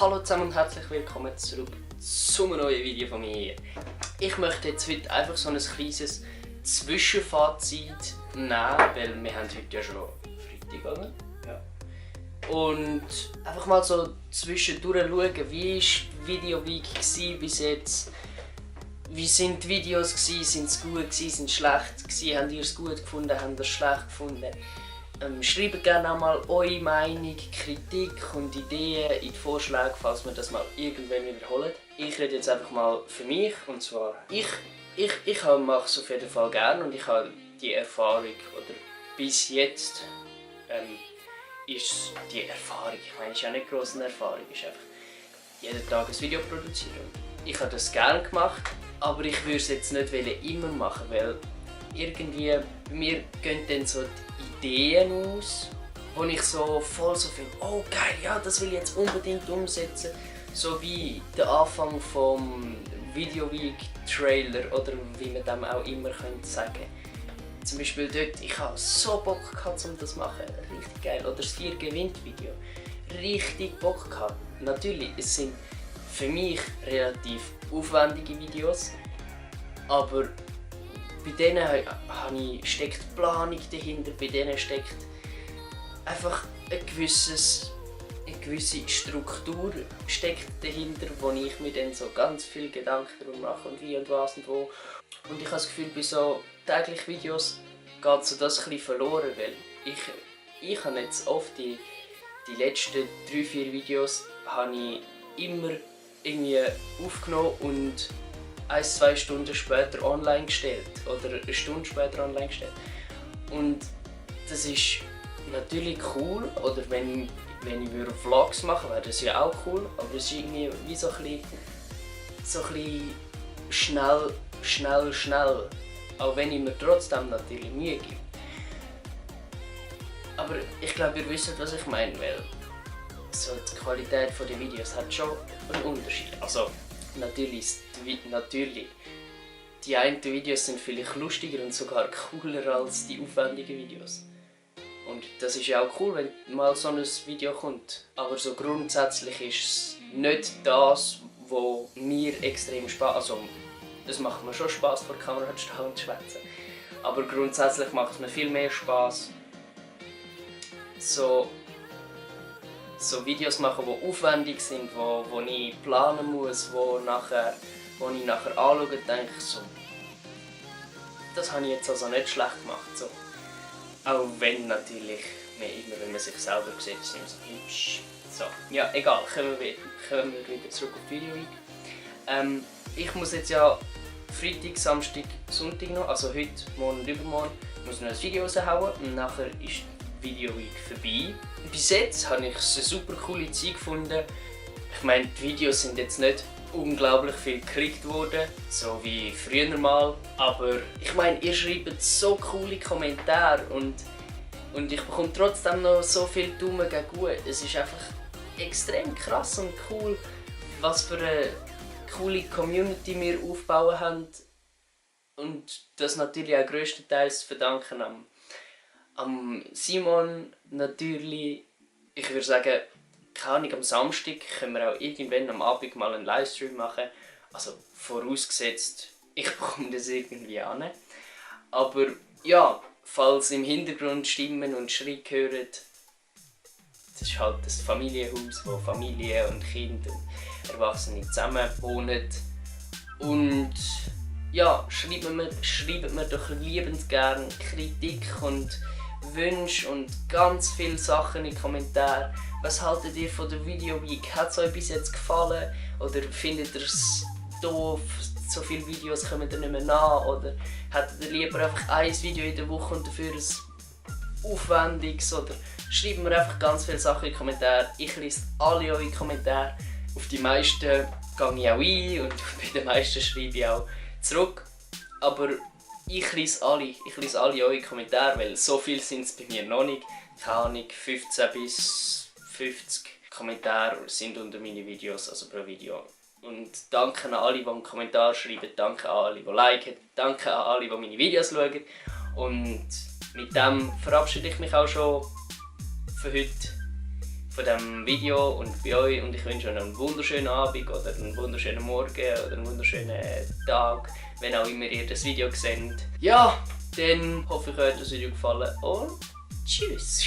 Hallo zusammen und herzlich willkommen zurück zu einem neuen Video von mir. Ich möchte jetzt heute einfach so ein kleines Zwischenfazit nehmen, weil wir haben heute ja schon Freitag, oder? Ja. Und einfach mal so zwischendurch schauen, wie war die Video-Week bis jetzt? Wie sind die Videos gewesen? Sind sie gut gewesen? Sind sie schlecht gewesen? Habt ihr es gut gefunden? Habt ihr es schlecht gefunden? Schreibt gerne auch mal eure Meinung, Kritik und Ideen in die Vorschläge, falls wir das mal irgendwann wiederholen. Ich rede jetzt einfach mal für mich, und zwar ich mache es auf jeden Fall gerne und ich habe die Erfahrung, oder bis jetzt ist die Erfahrung, ich meine, es ist ja nicht gross eine Erfahrung, es ist einfach jeden Tag ein Video produzieren. Ich habe das gerne gemacht, aber ich würde es jetzt nicht immer machen, weil irgendwie bei mir gehen dann so die Ideen aus, wo ich so voll so finde, oh geil, ja, das will ich jetzt unbedingt umsetzen. So wie der Anfang vom Video Week Trailer oder wie man dem auch immer sagen könnte. Zum Beispiel dort, ich habe so Bock gehabt, um das zu machen, richtig geil. Oder das 4 gewinnt Video, richtig Bock gehabt. Natürlich, es sind für mich relativ aufwendige Videos, aber bei denen steckt Planung dahinter, bei denen steckt einfach eine gewisse Struktur steckt dahinter, wo ich mir dann so ganz viel Gedanken darum mache und wie und was und wo. Und ich habe das Gefühl, bei so täglichen Videos geht so das ein bisschen verloren, weil ich habe jetzt oft die letzten 3-4 Videos habe ich immer irgendwie aufgenommen und 1-2 Stunden später online gestellt oder eine Stunde später online gestellt. Und das ist natürlich cool, oder wenn ich Vlogs machen würde, wäre das ja auch cool, aber es ist irgendwie wie so ein bisschen schnell, auch wenn ich mir trotzdem natürlich Mühe gebe. Aber ich glaube, ihr wisst, was ich meine, weil so die Qualität der Videos hat schon einen Unterschied. Also natürlich, die einen Videos sind vielleicht lustiger und sogar cooler als die aufwendigen Videos. Und das ist ja auch cool, wenn mal so ein Video kommt. Aber so grundsätzlich ist es nicht das, was mir extrem Spaß. Also es macht mir schon Spaß, vor der Kamera zu stehen und zu schwätzen. Aber grundsätzlich macht es mir viel mehr Spaß, so Videos machen, die aufwendig sind, wo ich planen muss, wo ich nachher anschaue und denke, so, das habe ich jetzt also nicht schlecht gemacht. So. Auch wenn natürlich, wenn man sich selber sieht, ist es nicht so hübsch. So, ja, egal, kommen wir wieder zurück auf die Video Week. Ich muss jetzt ja Freitag, Samstag, Sonntag noch, also heute, morgen und übermorgen, muss noch ein Video raushauen und nachher ist Video Week vorbei. Bis jetzt habe ich es eine super coole Zeit gefunden. Ich meine, die Videos sind jetzt nicht unglaublich viel geklickt worden, so wie früher mal. Aber ich meine, ihr schreibt so coole Kommentare und ich bekomme trotzdem noch so viele Daumen gegen gut. Es ist einfach extrem krass und cool, was für eine coole Community wir aufbauen haben. Und das natürlich auch grösstenteils verdanken am Simon natürlich. Ich würde sagen, keine Ahnung, am Samstag können wir auch irgendwann am Abend mal einen Livestream machen. Also vorausgesetzt, ich bekomme das irgendwie an. Aber ja, falls im Hintergrund Stimmen und Schreie hören, das ist halt das Familienhaus, wo Familie und Kind und Erwachsene zusammen wohnen. Und ja, schreibt mir doch liebend gerne Kritik und Wünsche und ganz viele Sachen in den Kommentaren. Was haltet ihr von der Video Week? Hat es euch bis jetzt gefallen? Oder findet ihr es doof? So viele Videos kommen ihr nicht mehr nach? Oder hättet ihr lieber einfach ein Video in der Woche und dafür ein aufwendiges? Oder schreibt mir einfach ganz viele Sachen in die Kommentare. Ich lese alle eure Kommentare. Auf die meisten gehe ich auch ein und bei den meisten schreibe ich auch zurück. Aber ich lese alle eure Kommentare, weil so viel sind es bei mir noch nicht. Keine Ahnung, 15 bis 50 Kommentare sind unter meine Videos, also pro Video. Und danke an alle, die einen Kommentar schreiben, danke an alle, die liken, danke an alle, die meine Videos schauen. Und mit dem verabschiede ich mich auch schon für heute. von diesem Video und bei euch und ich wünsche euch einen wunderschönen Abend oder einen wunderschönen Morgen oder einen wunderschönen Tag, wenn auch immer ihr das Video seht. Ja, dann hoffe ich, euch hat das Video gefallen und tschüss!